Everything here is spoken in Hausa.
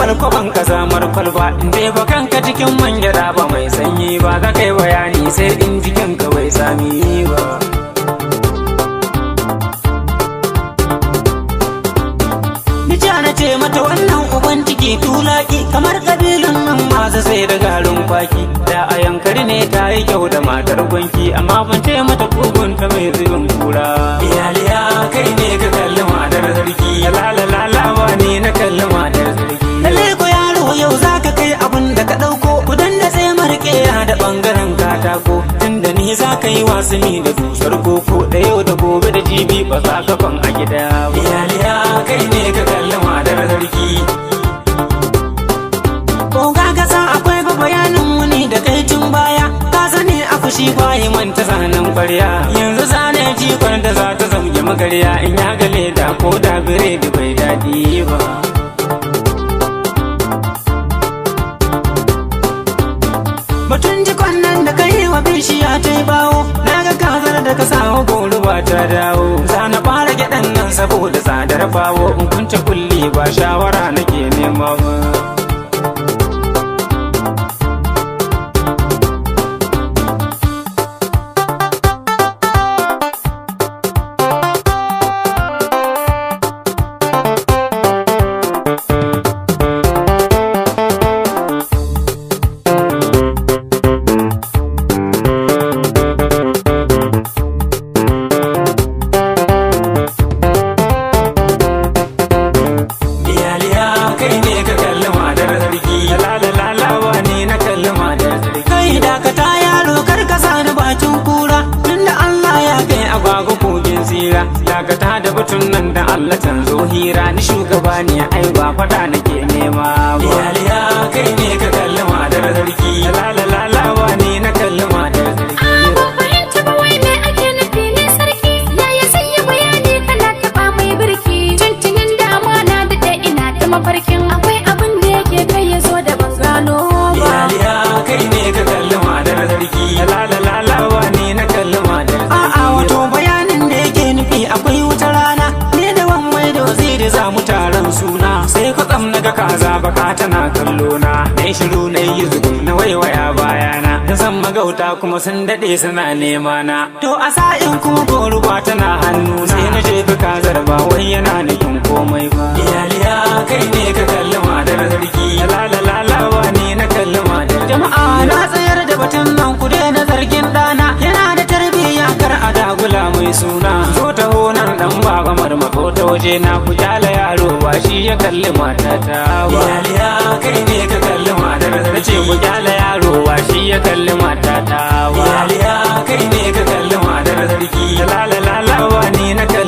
kwalkwaban ka samar kwalba. In dai ba kanka cikin man gyaɗa ba mai sanyi ba, za ka yi bayani sai in jikin ka bai sami ba. Nija na ce mata wannan uban ciki tulaki kamar kabilun nan masu sai da garin kwaki. Da a yankari ne ta yi kyau da matar gwanki, amma ban ce mata kugunta mai zubin kura. Iyaliya kai ne ka kalli matar sarki, la ne na kalli matar sarki. Lalle ko yaro yau zaka kai abun da ka ɗauko, kudan da sai marke da ɓangaren katako. Tunda ni za ka yi wasumi da dusar koko, da yau da gobe da jibi ba za ka kwan a gida ba. Iyaliya kai ne ka kalli matar sarki. Oga kasa akwai ba bayanin wuni da kai tun baya, ka sani a fushi bayi manta zanen kwarya. Yanzu zane jikon da za ta zauge magarya, in ya ga leda ko da biredi bai daɗi ba. Batun jikon nan da kai wa bishiya ta yi bawo, na ga kazar da ka samu goruba ta dawo. Za na fara gyaɗan nan saboda tsadar bawo, in kunce kulli ba shawara nake nema ba. Iyaliya kai ne ka kalli matar sarki, la ne na kalli matar sarki. Kai dakata yaro kar ka sani bakin kura, tunda Allah ya kai agwagwa kogin tsira. Dakata da batun nan da Allah canzo hira, ni shugaba ne ai ba fada nake nema ba. Iyaliya kai ne ka kalli matar sarki, la ne na kalli matar sarki. Ban fahimta ba wai me ake nufi ne sarki. Yaya zai yi bayani kana taɓa mai birki. Tuntunin dama na daɗe ina ta mafarkin. Akwai abin da yake kai ya zo da ban gano ba. Iyaliya kai ne ka kalli matar sarki, la ne na kalli matar sarki. A'a wato bayanin da yake nufi akwai wuta rana, ne da wan mai da waziri za mu taron suna. Sai kwatsam na ga kaza baka tana kallo na, na yi shiru na yi zugum na waiwaya bayana. Na san magauta kuma sun daɗe suna nema na. To a sa'in kuma goruba tana hannu, sai na jefi kazar ba wai yana nufin komai ba. Iyaliya kai ne ka kalli matar sarki, la ne na kalli matar. Jama'a na tsayar da batun nan ku daina zargin ɗana, yana da tarbiyya kar a dagula mai suna. Zo taho nan dan baba marmako ta waje na, ku kyala yaro ba shi ya kalli matata ba. Iyaliya kai ne ka kalli matar sarki, ce ku kyala yaro ba shi ya kalli matata ba. Iyaliya kai ne ka kalli matar sarki, la ne na kalli.